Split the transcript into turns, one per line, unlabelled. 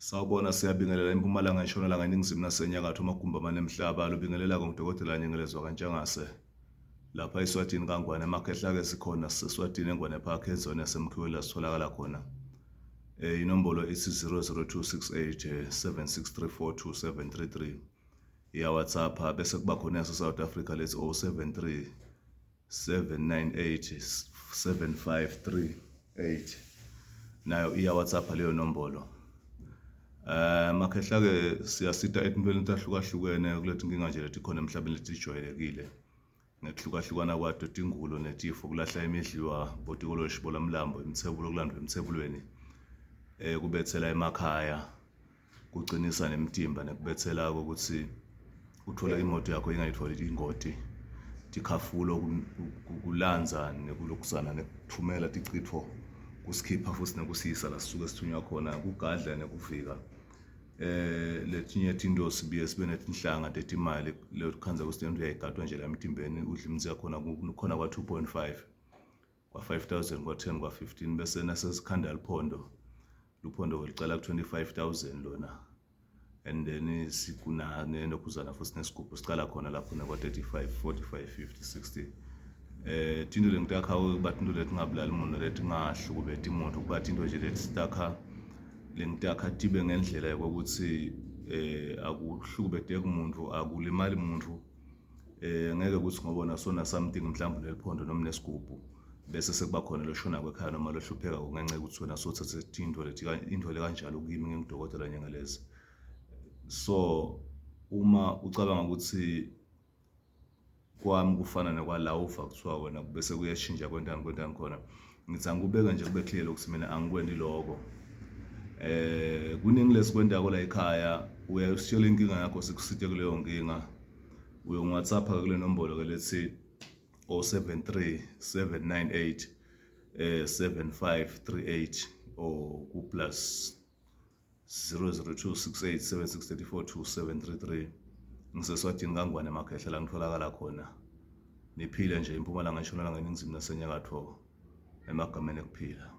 Sawubona siyabingelela eMpumalanga, eNtshonalanga, eNingizimu naseNyakatho, amagumbi amane emhlaba. Lobingelelako nguDokotela Nyengelezwa kaNtshangase. Lapha eSwatini kaNgwane emakhehla-ke sikhona siseSwatini eNgwane Park ezone yaseMkhiweni la sitholakala khona. Eh inombolo ithi 00268 76342733 iya WhatsApp bese kuba khona yase South Africa lethi 073 798 7538 nayo iya WhatsApp leyo nombolo. Eh makhehla ke siyasita etintweni letahlukahlukene kulethi nkinga nje letikhona emhlabeni letijwayelekile ngekuhlukahlukana kwato tingulo netifo kulahla imidliwa botikoloshi bolamlambo imtsebulo kulandvwa emtsebulweni eh kubetsela emakhaya kucinisa nemtimba nekubetsela ukuthi uthole imoto yakho ingayitholi ingoti tikhafulo kulandza nekulokusana nekuthumela tichitfo kusikhipha futhi nekusiyisa la sisuke sithunywa khona kugadla nekuvika eh letinye tinto sibuye sibe netinhlanga tetimali lekukhandza ukuthi lento uyayigadwa nje la emtimbeni udla imithi yakhona kukhona kwa 2.5 kwa-5000 kwa-10 kwa-15 bese nasesikhanda luphondo luphondo licala ku-25000 lona and then sikuna nenokhuzana futhi nesigubhu sicala khona lapho nakwa-35 45 50 60 eh tinto lengitakha kuba tinto letingabulali umuntu letingahlukubeti umuntu kuba tinto nje letitakha lengitakha tibe ngendlela yokuthi eh akuhlukubeteki umuntu akulimali umuntu eh ngeke kuthi ngoba nasona something mhlawumbe neliphondo noma nesigubhu bese sekuba khona loshona kwekhaya noma lohlupheka ngenxa yokuthi wena sothathe into lethi into le kanjalo kimi ngingudokotela njengalezi so uma ucabanga ukuthi kwami kufana nekwala uva kuthiwa wena bese kuyashintsha kwentani kwentani khona ngithi angikubeke nje kube clear ukuthi mina angikwendi lokho eh kuningi lesikwendako la ekhaya uyayisitshela inkinga yakho sikusite kuleyo nkinga uyongi-whatsapp kule nombolo ke lethi 073 798 eh 7538 or ku plus 0026876342733 ngiseSwatini kaNgwane Makhehla la ngitholakala khona niphile nje impumalanga entshonalanga eningizimu nasenyakatho emagameni ekuphila.